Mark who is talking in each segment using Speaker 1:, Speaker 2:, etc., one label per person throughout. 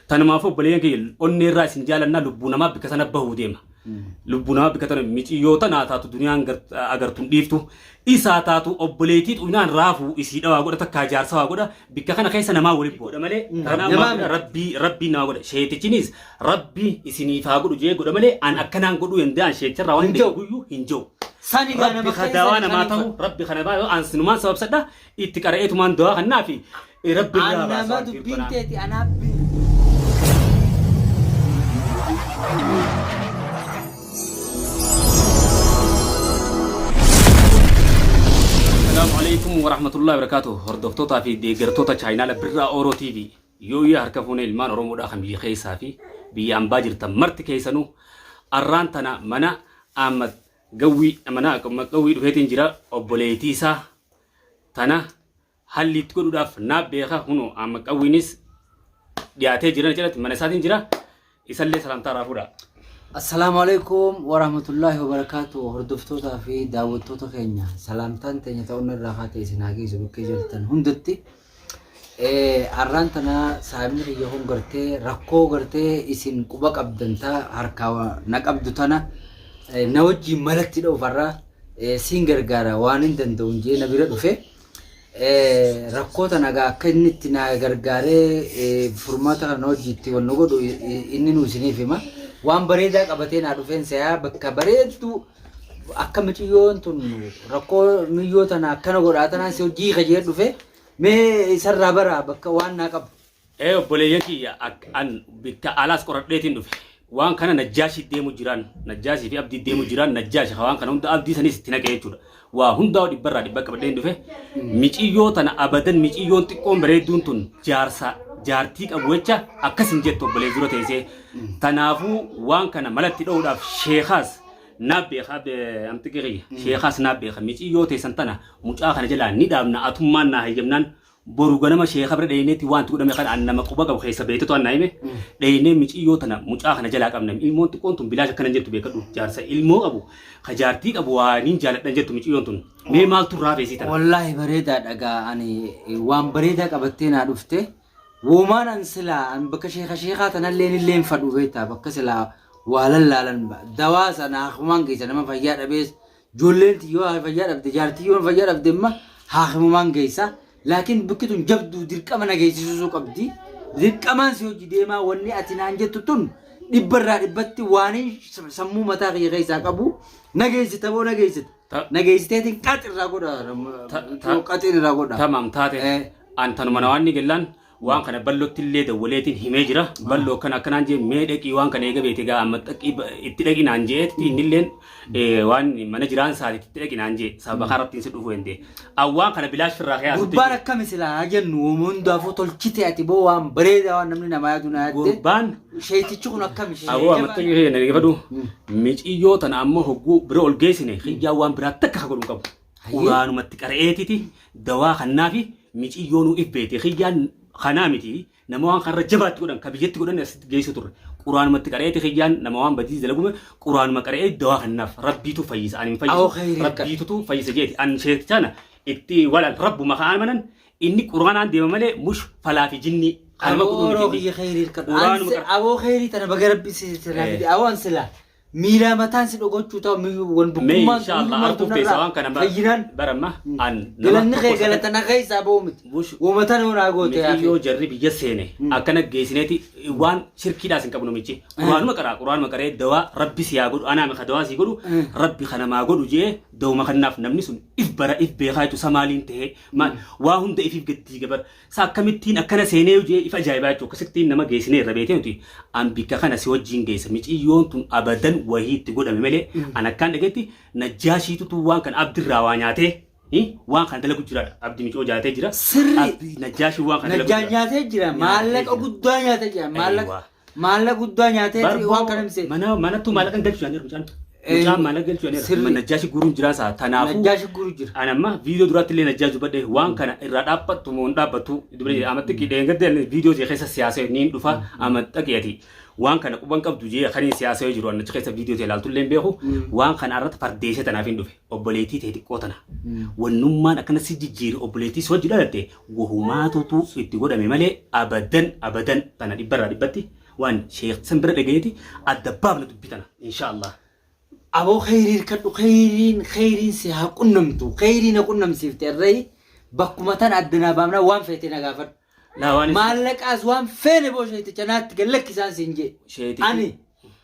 Speaker 1: Tanumaaf obboleeyyan kiyya onnee irraa isin jaalannaa lubbuu namaa bikka sana bahuu deema. Lubbuu namaa bikka tana miciyyoo tanaa taatu duniyaan agartuun dhiiftu isaa taatu obboleettii xuyinaan raafuu isii dhawaa godha takkaa jaarsa waa godha bikka kana keessa namaa waliin godha malee
Speaker 2: Namaa miti.
Speaker 1: Rabbii rabbii namaa godha sheetichinis rabbii isiniif haa godhu jee godha malee an akkanaan godhuu danda'an sheeticharraa waan
Speaker 2: Hin jiru.
Speaker 1: guyyuu hin jiru.
Speaker 2: Sani gaa
Speaker 1: Rabbi
Speaker 2: nama
Speaker 1: ka dawaa
Speaker 2: keessa
Speaker 1: namaa ta'u rabbi kana baay'ee an sinumaan sababsadha itti qara'eetumaan dawaa kannaa fi rabbi irraa
Speaker 2: An
Speaker 1: baasa
Speaker 2: nama
Speaker 1: waan
Speaker 2: dubbiin
Speaker 1: kanaa.
Speaker 2: teeti anaaf
Speaker 1: Assalaamu alaikum warahmatullahi wabarakatuh. Hordoftootaa fi deeggartoota chaayinaala Birraa Ooroo TV. Yooyyaa harka fuunee ilmaan Oromoodhaa kan biyya keessaa fi biyya ambaa jirtan marti keessanuu arraan tana mana Ahmad Gawwii mana Ahmad Gawwii dhufeetiin jira obboleettii isaa tana halli itti godhuudhaaf naa beeka hunoo Ahmad Qawwiinis dhiyaatee jira jedhatti mana isaatiin jira isallee salaamtaa irraa fuudha.
Speaker 2: Assalaamu alaikum warahmatullahi wabarakatuh. Hordoftootaa fi daawwattoota keenya salaamtaan teenya ta'uun irraa haa ta'e isin haa geessu bakkee jirtan hundatti. Arraan tana saahibni kiyya kun gartee rakkoo gartee isin quba qabdan ta harkaa na qabdu tana na wajjin malatti dha'uuf har'a siin gargaara waan hin danda'uun jee na bira dhufe. Rakkoo tana egaa akka inni itti na gargaaree furmaata kana hojii itti wal nu godhu inni nu isiniif hima. Waan bareedaa qabatee naa dhufeen se'aa bakka bareedduu akka miciyyoon tun rakkoo miyyoo tana akkana godhaa tanaan si hojii kajee dhufe mee isarraa bara bakka waan naa qabu.
Speaker 1: Ee obboleeyyan kiyya an bikka alaas qoradheetiin dhufe. Waan kana Najjaashii deemu jiraan. Najjaashii fi Abdii deemu jiraan. Najjaashi waan kana hunda Abdii sanis itti naqee jechuudha. Waa hundaa dhibbarraa dhibba qabadheen dhufe. Miciyyoo tana abadan miciyyoon xiqqoon bareedduun tun jaarsa jaartii qabu jecha akkas hin jettu obboleessi dura teessee. Tanaafuu waan kana malatti dho'uudhaaf sheekaas naa beeka amxiqii kiyya. Sheekaas naa beeka miciyyoo teessan tana mucaa kana jalaa ni dhaabna atummaan naa hayyamnaan Boru ganama sheeka bira dheyneetti waanti godhame kana an nama quba qabu keessa beektetu an naa hime dheynee miciyyoo tana mucaa kana jalaa qabna ilmoon xiqqoon tun bilaash akkana hin jettu beekadhu jaarsa ilmoo qabu ka jaartii qabu waa niin jaaladhan jettu miciyyoon tun mee maaltu irraa hafe isii tana.
Speaker 2: Wallaahi bareedaa dhagaa ani waan bareedaa qabattee naa dhufte woomaan an silaa an bakka sheeka sheekaa tanallee illee hin fadhu beektaa bakka silaa waa lallaalan dawaa sana hakumaan geessa nama fayyaa dhabees Ijoolleen yoo fayyaa dhabde jaartii yoo fayyaa dhabde imma haakimumaan geessa. Laakiin bikki tun jabduu dirqama na geessisuu qabdi. Dirqamaan si hojii deemaa wanni ati naan jettu tun dhibba irraa dhibbatti waan sammuu mataa kiyya keessaa qabu na geessita boo na geessita. Na geessiteetiin qax irraa godha. Qaxiin irraa godha.
Speaker 1: Tamaam taate an tanuma na waan ni gellaan Waan kana ballotti illee dawwaleetiin himee jira. Balloo akkana akkanaan jee mee dhaqii waan kana eega beete gaa amma dhaqii itti dhaqi naan jeetti innilleen waan mana jiraan isaati itti dhaqi naan jee sababa kanarratti si dhufuu hin An waan kana bilaash firraa ka'ee
Speaker 2: asutti Gurbaan akkami silaa haa jennu wooma hundaafuu tolchite ati boo waan bareedaa waan namni namaa yaadu naa yaadde.
Speaker 1: Gurbaan
Speaker 2: Sheeytichi kun akkami?
Speaker 1: Aboo ammatti na dhaggeeffadhu. Miciyyoo tana ammoo hogguu bira ol geessine kiyyaan waan biraa takka ka godhu hin qabu. Quraanumatti qara'eetiti dawaa kannaafi miciyyoonuu if beete kiyyaan kanaa miti nama waan kanarra jabaatti godhan ka biyyatti godhan asitti geessu turre quraanumatti qara'eeti kiyyaan nama waan badii dalagume quraanuma qara'ee dawaa kannaaf rabbiitu fayyisa ani hin
Speaker 2: Awoo
Speaker 1: fayyisu
Speaker 2: khayrii akka.
Speaker 1: rabbiitutu fayyisa jeeti an sheektichana itti walan rabbuma ka amanan inni quraanaan deema malee mush falaa fi jinnii kanama
Speaker 2: Aboo
Speaker 1: godhuu
Speaker 2: roo
Speaker 1: miti
Speaker 2: kiyya khayrii hirkadhu.
Speaker 1: Quraanuma
Speaker 2: Aboo khayrii tana baga rabbi si silaa fide. Aboo an silaa Miilaa mataan si dhogochuu ta'u miyyuu wal
Speaker 1: Mee
Speaker 2: bukkummaan
Speaker 1: inshallah
Speaker 2: miilummaan
Speaker 1: arguuf teessa
Speaker 2: tunarraa
Speaker 1: waan kana
Speaker 2: fayyinaan
Speaker 1: baramma an nama
Speaker 2: galanni kee
Speaker 1: tokko isa
Speaker 2: galata na keessaa ba'u miti.
Speaker 1: Bush
Speaker 2: Wamatan yoo naa goote yaa
Speaker 1: Miciyyoo
Speaker 2: fi.
Speaker 1: jarri biyya seene akkana geessineeti waan shirkiidhaas hin qabnu michi. Quraanuma qaraa quraanuma qaree dawaa rabbi si haa godhu anaa mika dawaa si godhu rabbi kana maa godhu jee dawuma kannaaf namni sun if bara if beekaa jechuudha samaaliin ta'ee maal waa hunda ifiif gadi gabar Sa akkamittiin akkana seenee jee if ajaa'ibaa jechuudha. Akkasittiin nama geessinee irra beetee nuti an bikka kana si wajjin geessa. Miciyyoon tun abadan wahii itti godhame malee an akkaan dhageetti najjaashiitutu waan kana abdirraa waa nyaatee waan kana dalagu jiraadha. Abdi micoo jaatee jira.
Speaker 2: Sirri.
Speaker 1: Abdi najjaashii waan kana dalagu
Speaker 2: Najjaan
Speaker 1: jira.
Speaker 2: nyaatee jira. Maallaqa
Speaker 1: jira.
Speaker 2: guddaa nyaatee jira. Maallaqa
Speaker 1: Eewwa.
Speaker 2: maallaqa guddaa nyaatee
Speaker 1: Barboo
Speaker 2: waan kana misee.
Speaker 1: mana manattuu maallaqa hin galchu jaaniiru mucaan. Mucaan maal galchuu jedheera.
Speaker 2: Sirri.
Speaker 1: Najjaashi guuruun jiraa isaa tanaafuu.
Speaker 2: Najjaashi guuru jira.
Speaker 1: Ani amma viidiyoo duraatti illee Najjaash dubbadhe waan kana irraa dhaabbattu moo hin dhaabbattu dubri jedhe amma xiqqii dheengadde viidiyoo ta'e keessa siyaasa niin dhufa amma xaqiyati waan kana quban qabdu jee kaniin siyaasa jiru annachi keessa viidiyoo ta'e ilaaltu illee hin beeku waan kana irratti fardeessee tanaaf hin dhufe obboleettii ta'e xiqqoo tana wannummaan akkana si jijjiire obboleettii si wajji dhalatte wahumaatutu itti godhame malee abadan abadan tana dhibbarraa dhibbatti waan sheekh san bira dhagayeeti adda baafna dubbii tana inshaallah.
Speaker 2: Aboo kheyrii hirkadhu kheyriin kheyriin si haa qunnamtu kheyrii na qunnamsiifte irrayi bakkuma tana adda naa baafnaa waan feete na gaafadhu.
Speaker 1: Laa waan
Speaker 2: Maallaqaas waan feene boo sheeticha naatti gad lakkisaan siin jee.
Speaker 1: Sheetichi.
Speaker 2: Ani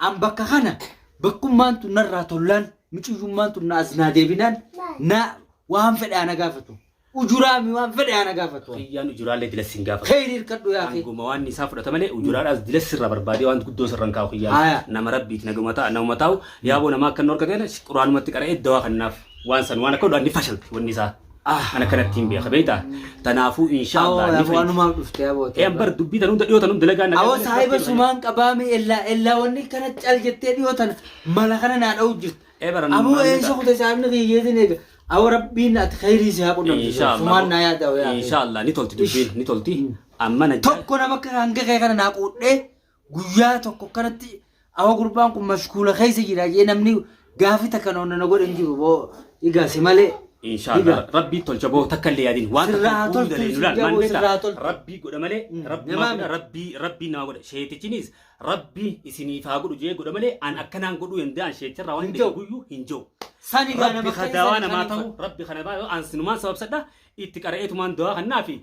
Speaker 2: an bakka kana bakkummaan tun narraa tollaan micuyyummaan tun na as naa deebinaan na waan fedhe haa na gaafatu. Ujuraa mi waan fedhe haa na gaafatu.
Speaker 1: Kiyyaan ujuraallee dilas hin gaafatu.
Speaker 2: Kheyrii hirkadhu yaa akhi.
Speaker 1: Hanguma waan isaa fudhata malee ujuraadhaas dilas sirra barbaadee waan guddoo sirra hin kaa'u kiyyaan.
Speaker 2: Haya.
Speaker 1: Nama rabbiiti naguma ta'a nama taa'u yaaboo namaa akka inni horkateen quraanumatti qara'ee dawaa kannaaf waan san waan akka godhu ni fashalti wanni isaa.
Speaker 2: Ah.
Speaker 1: Ana kanatti hin beeka beektaa. Tanaafuu inshaallah ni
Speaker 2: Awoo
Speaker 1: fayyiti.
Speaker 2: wanumaaf dhufte aboo.
Speaker 1: Ee bar dubbii tan hunda dhiyoo tan hunda dalagaa
Speaker 2: Awoo saahiba sumaan qabaame ellaa ellaa wanni kana cal jettee dhiyoo tana mala kana naa dha'u jirta.
Speaker 1: Ee bara
Speaker 2: Aboo eessa kute saahibni kiyyeetiin eega. Awoo rabbiin ati khayrii si haa qunnamsiisu. Sumaan naa yaada awoo yaa.
Speaker 1: Inshaallah ni tolti dubbiin ni tolti. Amma na
Speaker 2: Tokko nama akka hanga kee kana naa quudhee guyyaa tokko kanatti awoo gurbaan kun mashkuula keessa jira jee namni gaafi takka noonna na godhe hin jiru boo egaa si malee.
Speaker 1: Inshaallah rabbii tolcha boo takka illee yaadin waan
Speaker 2: Sirraa haa
Speaker 1: takka
Speaker 2: toltu,
Speaker 1: hundi dalee nulaan
Speaker 2: sirraa
Speaker 1: maal
Speaker 2: sirraa haa
Speaker 1: beektaa
Speaker 2: toltu.
Speaker 1: rabbii godha malee rabbi
Speaker 2: Namaa
Speaker 1: godha rabbii rabbii nama godha sheetichinis rabbi isiniif haa godhu jee godha malee an akkanaan godhuu hin danda'an sheeticharraa waan
Speaker 2: Hin
Speaker 1: hin
Speaker 2: jiru.
Speaker 1: guyyuu hin jiru.
Speaker 2: Sani gaa
Speaker 1: Rabbi
Speaker 2: nama akka
Speaker 1: kadawaa
Speaker 2: isa
Speaker 1: namaa
Speaker 2: kan
Speaker 1: ta'u rabbi kana baay'ee an sinumaan sababsadha itti qara'eetumaan dawaa kannaa fi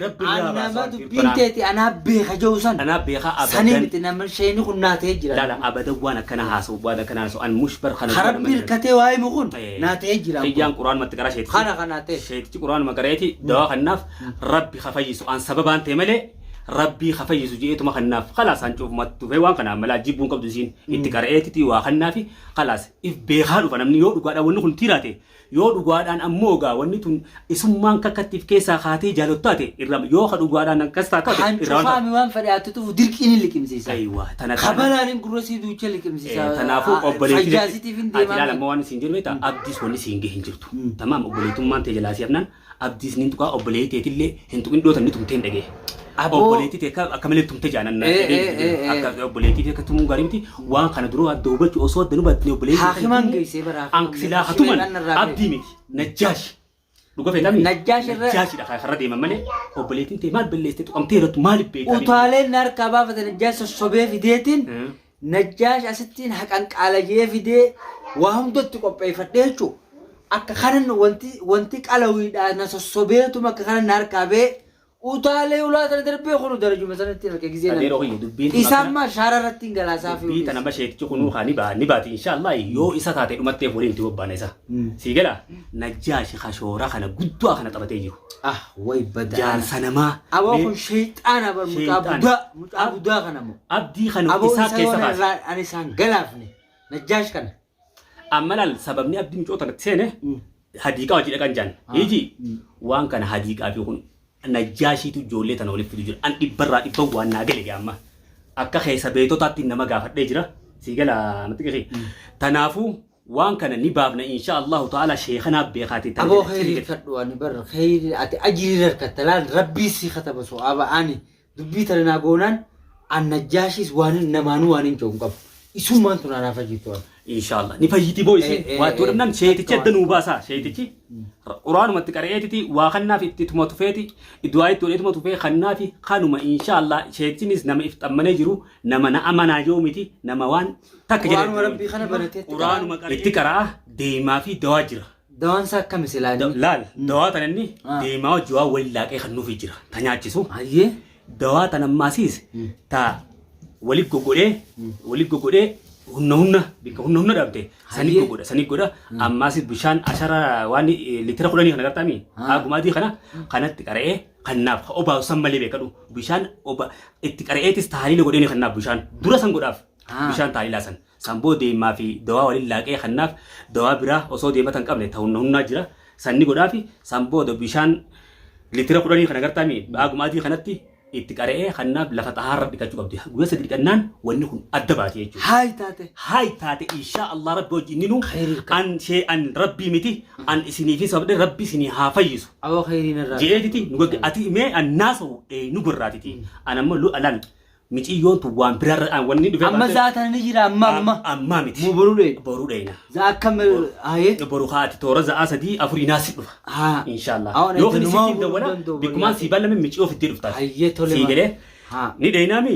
Speaker 1: rabbi irraa
Speaker 2: An nama
Speaker 1: baasa
Speaker 2: dubbiin teeti anaa beeka jiru san.
Speaker 1: Anaa beekaa
Speaker 2: Sanii
Speaker 1: abadan
Speaker 2: miti nama sheeni kun naa ta'ee jira.
Speaker 1: laala abadan waan akkana haasa'u waan akkana haasa'u an mushbar kana
Speaker 2: Ka rabbi hirkatee waa himu kun naa ta'ee jira.
Speaker 1: Kiyyaan quraanumatti qaraa sheetichi.
Speaker 2: Kana kanaa ta'e.
Speaker 1: Sheetichi quraanuma qareeti dawaa kannaaf rabbi ha fayyisu an sababaan ta'e malee rabbii ha fayyisu je'eetuma kannaaf kalaas an cuufumatti dhufee waan kana malaa jibbuun qabdu isiin itti qara'eetiti waa kannaafi kalaas if beekaa dhufa namni yoo dhugaadhaan wanni kun tiraate yoo dhugaadhaan ammoo gaa wanni tun isummaan kakkattiif keessaa kaatee jaalottu taate irra yoo ka dhugaadhaan akkas taate irraa waan taate.
Speaker 2: Hancufaami waan fedhe haa tutufu dirqiin hin liqimsiisa.
Speaker 1: Aywa tana taana.
Speaker 2: Kabalaan hin gurra sii duucha liqimsiisa.
Speaker 1: Kanaafuu obboleettii
Speaker 2: Fayyaasitiif hin
Speaker 1: ati ilaala
Speaker 2: deemaa.
Speaker 1: amma waan isin jedhu beektaa abdiis wanni siin gahe hin jirtu. Tamaam obboleettummaan tee jalaa si hafnaan abdiis ni tuqaa obboleettii teetillee hin tuqin dhootan ni tumtee hin dhagee.
Speaker 2: Aboo.
Speaker 1: Obboleettii tee akka malee tumte jaanan na dhagee akka obboleettii tee akka tumuun gaarii miti waan kana duruu adda hubachuu osoo adda nu baatne obboleettii tee
Speaker 2: Haakimaan geessee bara
Speaker 1: An silaa hatuman abdii miti najjaash. Dhuga feetami
Speaker 2: Najjaash irra-
Speaker 1: najjaashidha karra deeman malee obboleettiin tee maal balleessite tuqamtee irrattu maaliif beektaa?
Speaker 2: Utaaleen na harkaa baafate Najjaash sossobee fideetiin Najjaash asittiin haqanqaalajee fidee waa hundatti qopheeffadhee jechuudha. Akka kanan wanti wanti qalawiidhaa na sossobeetuma akka kanan na harkaa ba'ee utaalee ulaa sana darbee kunu darajuma sanatti harka gizee
Speaker 1: Adeeroo kiyya dubbiin tun
Speaker 2: Isaan
Speaker 1: akkana-
Speaker 2: maa shaara irratti hin galaasaa fi
Speaker 1: Dubbii tana basheetichi kunuu kaa ni ba'a ni baati inshaallah yoo isa taate dhumatteef waliin itti bobbaana isa. Sii gala najjaashi kashoora kana guddaa kana taphatee jiru.
Speaker 2: Ah way badaa.
Speaker 1: Jaarsa namaa.
Speaker 2: Aboo
Speaker 1: Mee
Speaker 2: kun shayxaana bar mucaa
Speaker 1: Shayxaana.
Speaker 2: budaa mucaa budaa kana moo.
Speaker 1: Abdii kana
Speaker 2: Aboo
Speaker 1: isaa
Speaker 2: isa
Speaker 1: keessa
Speaker 2: yoona
Speaker 1: kaase.
Speaker 2: irraa ani isaan galaafne Najjaash kana.
Speaker 1: Amma laal sababni abdii mucoo tanatti seene hadiiqaa hojii dhaqan jaan. Iji waan kana hadiiqaa fi kun najjaashiitu ijoollee tana walitti fidu jira. An dhibbarraa dhibban waan naa gale amma. Akka keessa beektotaatti nama gaafadhee jira. Sii gala natti qeqee. Tanaafuu waan kana ni baafna insha Allahu ta'ala sheekanaa beekaati. tana
Speaker 2: Aboo
Speaker 1: jedhe.
Speaker 2: kheyrii kadhu ani bar kheyrii ati ajrii harkatta laal rabbii si kataba so'aaba ani dubbii tana naa goonaan an najjaashiis waan namaanuu waan hin jiru hin qabu. Isummaan tun anaaf ajjiitu ani.
Speaker 1: Inshallah ni fayyiti boo isin
Speaker 2: Eh, eh,
Speaker 1: waa itti godhamnaan sheetichi adda nuu baasaa sheetichi quraanumatti qara'eetiti waa kannaaf itti tuma tufeeti du'aa itti godhee tuma tufee kannaafi kanuma inshallah sheetichinis nama if xammanee jiru nama na amanaa jiru miti nama waan takka
Speaker 2: Quraanuma rabbii kana barateetti
Speaker 1: quraanuma itti qara'a deemaa fi dawaa jira.
Speaker 2: Dawaan isaa akkami silaa inni?
Speaker 1: Laal dawaa tana inni
Speaker 2: Ah.
Speaker 1: deemaa wajji waa waliin laaqee kan nuufi jira ta nyaachisu.
Speaker 2: Hayyee.
Speaker 1: Dawaa tana ammaasiis ta wali goggodhee wali goggodhee humna humna bikka humna humna dhabde sani
Speaker 2: Hayyee.
Speaker 1: goggodha sani godha ammaasiis bishaan ashara waan litira 10 kana gartaami
Speaker 2: Ah.
Speaker 1: aguma adii kana kanatti qara'ee kannaaf ka obaasu san malee beekadhu bishaan oba itti qara'eetis taaliila godhee kannaaf bishaan dura san godhaaf
Speaker 2: Ah.
Speaker 1: bishaan taaliilaa san san boo deemaa fi dawaa waliin laaqee kannaaf dawaa biraa osoo deematan hin qabne ta humna humnaa jira sanni godhaafi san booda bishaan litira 10 kana gartaami aguma adii kanatti Itti qara'ee kannaaf lafa xahaarra dhiqachuu qabdi. Guyyaa 3 dhiqannaan wanni kun adda baati jechuudha.
Speaker 2: Haay taate.
Speaker 1: Haay taate inshaa Allah rabbi wajji inni nu
Speaker 2: Khayrii kan.
Speaker 1: an shee an rabbii miti an isiniifin sababdhe rabbi isinii haa fayyisu.
Speaker 2: Awoo khayriin irraa.
Speaker 1: Je'eetiti nu gagge ati mee an naasawu nu gorraatiti. An amma lu alal Miciyyoon tun waan biraarra an wanni dhufee
Speaker 2: Amma
Speaker 1: baate-
Speaker 2: za'a tana ni jira amma amma.
Speaker 1: Ammaa miti.
Speaker 2: Moo boruu dheeyna?
Speaker 1: Boruu dheeyna.
Speaker 2: Za'a akkam haye?
Speaker 1: Boru haati toora za'aa 3 afurii naa si dhufa.
Speaker 2: Haa.
Speaker 1: Inshaallah.
Speaker 2: Awwan
Speaker 1: Yoo kan
Speaker 2: itti
Speaker 1: isitti dawwala bikkumaan sii ballame miciyoo fiddee dhuftaati.
Speaker 2: Hayyee tole
Speaker 1: Sii
Speaker 2: ma.
Speaker 1: galee
Speaker 2: Haa.
Speaker 1: ni dheeynaami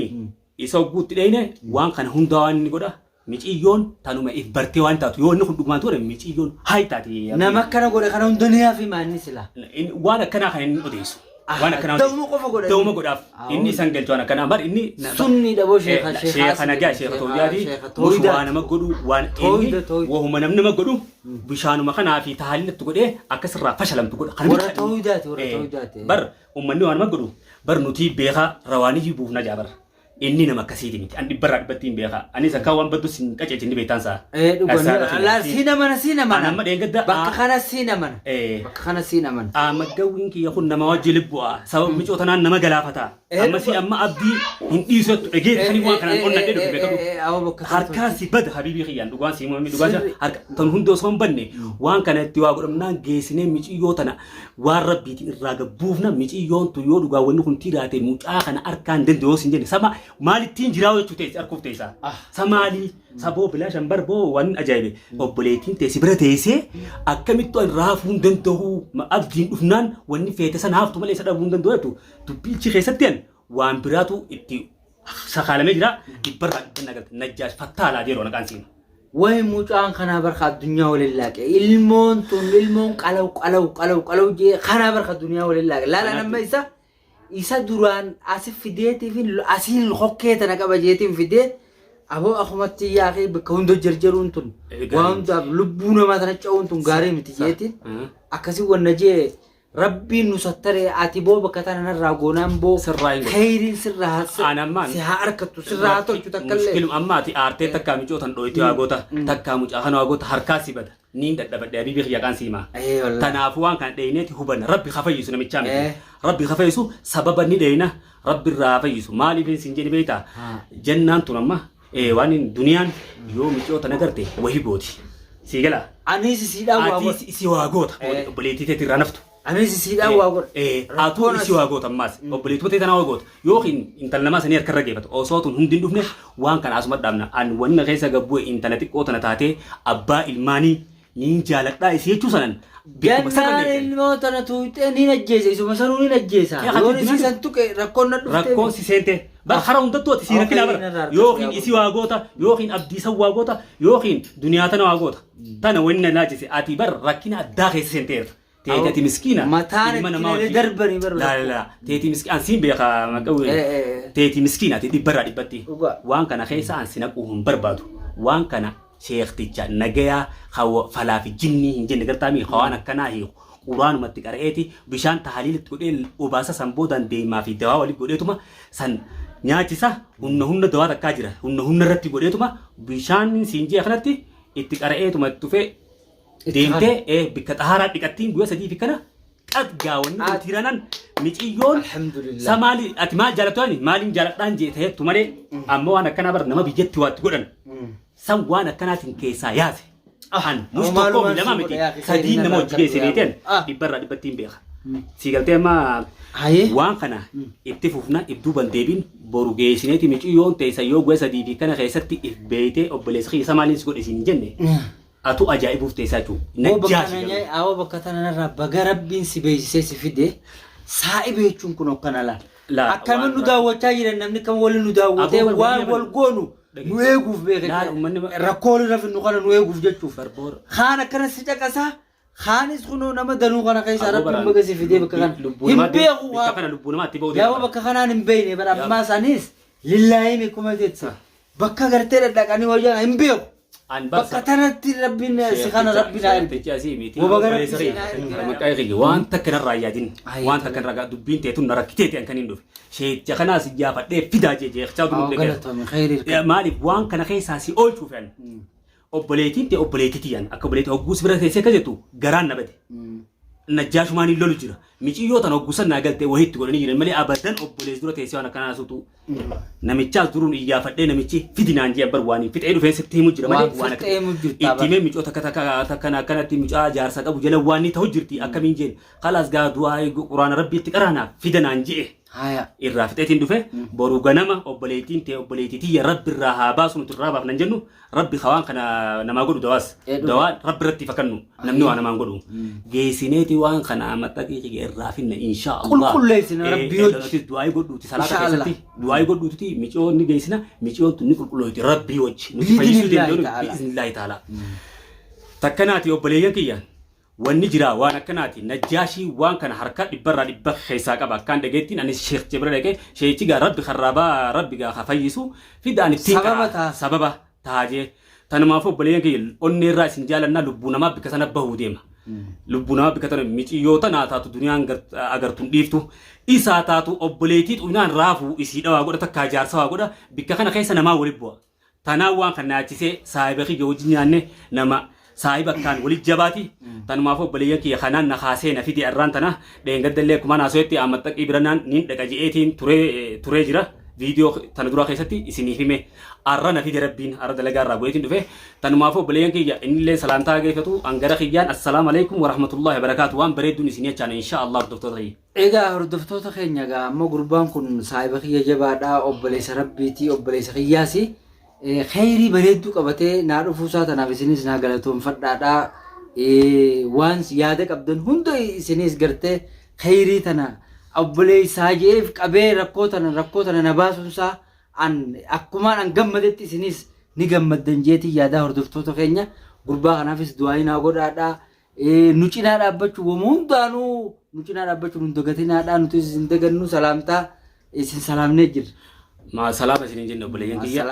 Speaker 1: isa hogguutti dheeyne waan kana hundaa waan inni godha miciyyoon tanuma if bartee waan taatu yoo inni kun dhugumaan ture miciyyoon haay taati.
Speaker 2: Nama akkana godhe kana hunda ni hafi maanni sila.
Speaker 1: Waan akkanaa kan inni odeessu. Waan akkanaa
Speaker 2: Dawuma qofa godha.
Speaker 1: Dawuma godhaaf. Inni isan galchu waan akkanaa bar inni.
Speaker 2: Sunni dhaboo sheekha
Speaker 1: sheekha nagaa sheekha tooyidaati. Mush waa nama godhu waan inni
Speaker 2: Tooyida, tooyida.
Speaker 1: wahuma namni nama godhu bishaanuma kanaa fi tahaalilatti godhee akkasirraa fashalamtu godha. Kana
Speaker 2: Warra
Speaker 1: bicha-
Speaker 2: tooyidaati, warra tooyidaati.
Speaker 1: Bar uummanni waan nama godhu bar nuti beekaa rawaanii buufna jaa bar. Inni nama akkasiiti miti. An dhibbarraa dhibbatti hin beeka. Anis akka waan baddu sin qaceelchin ni beektaan saa.
Speaker 2: Eh, dhuga. Laal siin amana, siin amana.
Speaker 1: An amma dheengadda-
Speaker 2: Bakka kana siin amana. Bakka kana siin amana.
Speaker 1: Amaggawiin kiyya kun nama wajji libbu'a. Sababa micoo tanaan nama galaafata. Amma si amma abdii hin dhiisu jettu dhageessanii waan kanaan onnadhee dhufe beekatu.
Speaker 2: Awwa bakka
Speaker 1: Harkaa si bada habiibii kiyyaan dhugaan si himame dhugaan
Speaker 2: Sirri.
Speaker 1: harka tan hundi osoo hin banne waan kana itti waa godhamnaan geessinee miciyyoo tana Waan rabbiitiin irraa gad buufna miciyyoon tun yoo dhugaa wanni kun tiraate mucaa kana arkaan danda'u yoo sin jenne sama maalittiin jiraa jechuu teessi arkuuf teessa. Sa maalii saboo bilaashan bar boo waan ajaa'ibe obboleettiin teessi bira teessee akkamittu an raafuu hin danda'u abdiin dhufnaan wanni feete sana haftu malee isa dhabuu hin danda'u jettu dubbiichi keessatti an waan biraatu itti sakaalamee jira dhibbarraa dhibban agarta najjaash fattaalaa yeroo naqaan siima.
Speaker 2: Way mucaan kanaa barka addunyaa waliin laaqe. Ilmoon tun ilmoon qalaw qalaw qalaw qalaw jee kanaa barka addunyaa waliin laaqe. Laala nama isa duraan asi fideetii fi asiin hokkee tana qaba jeetiin fidee aboo akumatti yaaqee bakka hunda jarjaruun tun waa hundaaf lubbuu namaa tana ca'uun tun gaarii miti jeetiin akkasii wanna jee Rabbiin nu sattare ati boo bakka tana narraa goonaan boo
Speaker 1: Sirraa hin godhu.
Speaker 2: kheyriin sirraa haa
Speaker 1: An ammaan-
Speaker 2: si haa arkattu sirraa haa tolchu takkallee.
Speaker 1: Mushkilum amma ati aartee takkaa micoo tan dhooytee waa goota takkaa mucaa kana waa goota harkaa si bada niin dadhabadhe habiibii kiyya qaan si himaa.
Speaker 2: Ee wallahi.
Speaker 1: Tanaafuu waan kana dheeyneeti hubanna rabbi haa fayyisu namichaa miti.
Speaker 2: Eh.
Speaker 1: Rabbi haa fayyisu sababa ni dheeyna rabbi irraa haa fayyisu maaliif sin jedhi beektaa
Speaker 2: Haa.
Speaker 1: jennaan tun amma waan duniyaan yoo micoo tana garte wahi gooti. Sii galaa?
Speaker 2: Anis isiidhaan waa
Speaker 1: Ati
Speaker 2: godha.
Speaker 1: isi waa goota. Obboleettii teetii irraa naftu.
Speaker 2: Anis isiidhaan waa godha.
Speaker 1: Atuu
Speaker 2: Rakkoon
Speaker 1: isi waa goota ammaas. Obboleettii tee tanaa waa goota. Yookiin intala namaa sanii harka irra geeffata. Osoo tun hundi hin dhufne waan kana asuma dhaabna. An wanna keessa gabbu'e intala xiqqoo tana taatee abbaa ilmaanii niin jaaladhaa isii jechuu sanan beekuma sarara
Speaker 2: Gannaan
Speaker 1: beektan.
Speaker 2: ilmoo tana tuuxee niin ajjeesa isuma sanuu niin ajjeesa.
Speaker 1: Kee
Speaker 2: Yoon
Speaker 1: hati
Speaker 2: isii san tuqe rakkoon na dhuftee.
Speaker 1: Rakkoon si seente. Bar hara hundattuu ati sii rakkinaa
Speaker 2: Waaqayyoon
Speaker 1: bara.
Speaker 2: irraa harkatti
Speaker 1: Yookiin
Speaker 2: yaa
Speaker 1: isii waa goota, yookiin abdiisan waa goota, yookiin duniyaa tana waa goota. Tana wanni na laachise ati bar rakkina addaa keessa seenteerta. Teeti ati miskiina.
Speaker 2: Mataan
Speaker 1: ilma
Speaker 2: itti
Speaker 1: namaa
Speaker 2: nalee
Speaker 1: wajjin.
Speaker 2: darbanii bar
Speaker 1: Laa laa laa. Teeti miskiina an siin beeka maqaa Teeti miskiina ati dhibbarraa dhibbatti.
Speaker 2: Dhugaa.
Speaker 1: Waan kana keessa an si naquu hin barbaadu. Waan kana sheekticha nagayaa ka falaa fi jinnii hin jenne gartaamii ka waan akkanaa hiiku quraanumatti qara'eeti bishaan tahaliilitti godhee obaasa san boodaan deemaa fi dawaa walitti godheetuma san nyaachisa humna humna dawaa takkaa jira humna humna irratti godheetuma bishaan siin jee kanatti itti qara'eetuma itti dhufee deemtee bikka xahaaraa dhiqattiin guyyaa 3 fi kana qad gaa wanni kun tiiranan miciyyoon
Speaker 2: Alhamdulillah.
Speaker 1: sa maali ati maal jaalattu ani maaliin jaaladhaan jee ta'eettu malee amma waan akkanaa bar nama biyyatti waatti godhan san waan akkanaatiin keessaa yaase an mus
Speaker 2: Amma
Speaker 1: tokkoo
Speaker 2: maalumaan
Speaker 1: fi lama
Speaker 2: si
Speaker 1: miti
Speaker 2: godha yaa akhi,
Speaker 1: sadiin
Speaker 2: khayriin
Speaker 1: nama
Speaker 2: irraa
Speaker 1: hojii geesse
Speaker 2: harkadhu
Speaker 1: beekteen
Speaker 2: yaa.
Speaker 1: dhibbarraa dhibbatti hin beeka sii galtee amma
Speaker 2: Hayee.
Speaker 1: waan kana itti fufna if duuban deebiin boru geessineeti miciyyoon teessa yoo guyyaa 3 fi kana keessatti if beeytee obboleessi kiyya isa maaliin si godhe siin hin jenne Atu ajaa'ibuuf teessaa jechuun.
Speaker 2: Awoo bakka
Speaker 1: Najjaashi
Speaker 2: tana
Speaker 1: garuu.
Speaker 2: awoo bakka tana narraa baga rabbiin si beeksisee si fide saa'iba jechuun kun akkana laal.
Speaker 1: Laa,
Speaker 2: Akkama
Speaker 1: waan
Speaker 2: nu daawwachaa jiran namni kam waliin nu daawwatee
Speaker 1: Aboo bar
Speaker 2: waan
Speaker 1: wanni
Speaker 2: wal goonu nu eeguuf beeke.
Speaker 1: Laal, uummanni
Speaker 2: Rakkoo walirra fidnu kana nu eeguuf jechuuf.
Speaker 1: Barboora.
Speaker 2: Kaan akkana si caqasaa kaanis kunoo nama danuu kana keessaa
Speaker 1: Aboo
Speaker 2: rabbiin
Speaker 1: baraan
Speaker 2: baga si fidee bakka kana.
Speaker 1: lubbuu
Speaker 2: Hin
Speaker 1: namaatti
Speaker 2: beeku
Speaker 1: bakka kana lubbuu namaatti ba'uu
Speaker 2: Yaa'oo
Speaker 1: danda'a.
Speaker 2: bakka kanaan hin beekne bara ammaa isaanis lillaahii meekuma jecha. Bakka gartee dhadhaqanii wayyaa hin beeku.
Speaker 1: An
Speaker 2: Bakka tanatti rabbiin si kana rabbi naa erge.
Speaker 1: Sheektichi asii miti.
Speaker 2: Woba gara
Speaker 1: Obboleessa
Speaker 2: rabbi
Speaker 1: kiyya.
Speaker 2: naa erge.
Speaker 1: Maqaa kiyya waan takka narraa hin yaadin.
Speaker 2: Ay,
Speaker 1: Waan takka narraa dubbiin teetun na rakkiteeti an kan hin dhufe. Sheekticha kanaas iyyaafadhee fidaa jee jeekchaa
Speaker 2: Awwa
Speaker 1: duruu dhaqee.
Speaker 2: galatoomi khayrii irka.
Speaker 1: Maaliif waan kana keessaa si oolchuuf an. Obboleettiin tee obboleettii tiyyan akka obboleettii hogguu si bira teessee akka jettu garaan na bade. Najjaashumaan hin lolu jira. Miciyyoo tana hoggusan naa galtee wahiitti godhanii jiran malee abadan obboleessi dura teessee waan akkanaa suutu. Namichaas duruun iyyaafadhee namichi fidi naan jee bar waan hin fixee dhufeen sitti himu jira malee
Speaker 2: Waan fixee himu jirta
Speaker 1: itti himee micoo takka takka takkana akkanatti mucaa jaarsa qabu jala waan ni ta'u jirti akkamiin jeen kalaas gaa du'aa quraana rabbiitti qaraanaa fida naan je'e.
Speaker 2: Haya.
Speaker 1: Irraa fixeetiin dhufe boru ganama obboleettiin tee obboleettii tiyya rabbi irraa haa baasu nuti irraa baafnan jennu rabbi ka waan kana namaa godhu dawaas
Speaker 2: Ee, dhuga.
Speaker 1: dawaa rabbi irratti fakannu namni waa namaan godhu geessineeti waan kana amaxaqii kiyya irraa finna insha Allah.
Speaker 2: Qulqulleessina Rabbi hojii.
Speaker 1: Nuti du'aayii godhuuti salaata
Speaker 2: Insha Allah.
Speaker 1: keessatti du'aayii godhuuti miciyoon ni geessina miciyoon tun ni qulqullooti rabbii wajji nuti fayyisuu
Speaker 2: Biidhnillaahi
Speaker 1: danda'u
Speaker 2: ta'ala.
Speaker 1: biiznillaahi ta'ala. Takkanaati obboleeyyan kiyya Wanni jiraa waan akkanaati najjaashii waan kana harka dhibbarraa dhibba keessaa qaba akkaan dhageettiin anis sheekhicha bira dhaqee sheekichi gaa rabbi karraa baa rabbi gaa ka fayyisu fida ani ittiin
Speaker 2: Sababa
Speaker 1: qaraa
Speaker 2: ta'a.
Speaker 1: sababa ta'a jee tanumaaf obboleeyyan kiyya onnee irraa isin jaalannaa lubbuu namaa bikka sana bahuu deema lubbuu namaa bikka tana miciyyoo tanaa taatu duniyaan agartuun dhiiftu isaa taatu obboleettii xuyinaan raafuu isii dhawaa godha takkaa jaarsa waa godha bikka kana keessa namaa wali bu'a Tanaan waan kan na yaachisee saahiba kiyya wajji nyaanne nama saahiba akkaan wali jabaati. Tanumaaf obboleeyyan kiyya kanaan na kaasee na fide arraan tana dheengaddallee akkuma naasoetti Ahmad Xaqii bira naan niin dhaqa je'eetiin turee turee jira. Viidiyoo tana duraa keessatti isiniif hime. Arra na fide rabbiin arra dalagaa irraa bu'eetiin dhufe. Tanumaaf obboleeyyan kiyya innillee salaamtaa geeffatu angara kiyyaan assalaamu alaikum warahmatullahi wabarakaatu waan bareedduun isinii achaana insha Allah hordoftoota kiyya.
Speaker 2: Egaa hordoftoota keenya egaa amma gurbaan kun saahiba kiyya jabaadha obboleessa rabbiiti obboleessa kiyyaasi kheyrii bareedduu qabatee naa dhufuusaa tanaaf isinis naa galatoonfadhaadha waan yaada qabdan hunda isinis gartee kheyrii tana obboleessaa je'eef qabee rakkoo tana rakkoo tana na baasuunsaa an akkumaan an gammadetti isinis ni gammaddan jeetii yaadaa hordoftoota keenya gurbaa kanaafis du'aayii naa godhaadha. Nu cinaa dhaabbachuu wama hundaanuu nu cinaa dhaabbachuu nun dagatinaadhaa nutis isin dagannu salaamtaa isin salaamnee jirra.
Speaker 1: Maa salaama isiniin jenne obboleeyyan kiyya.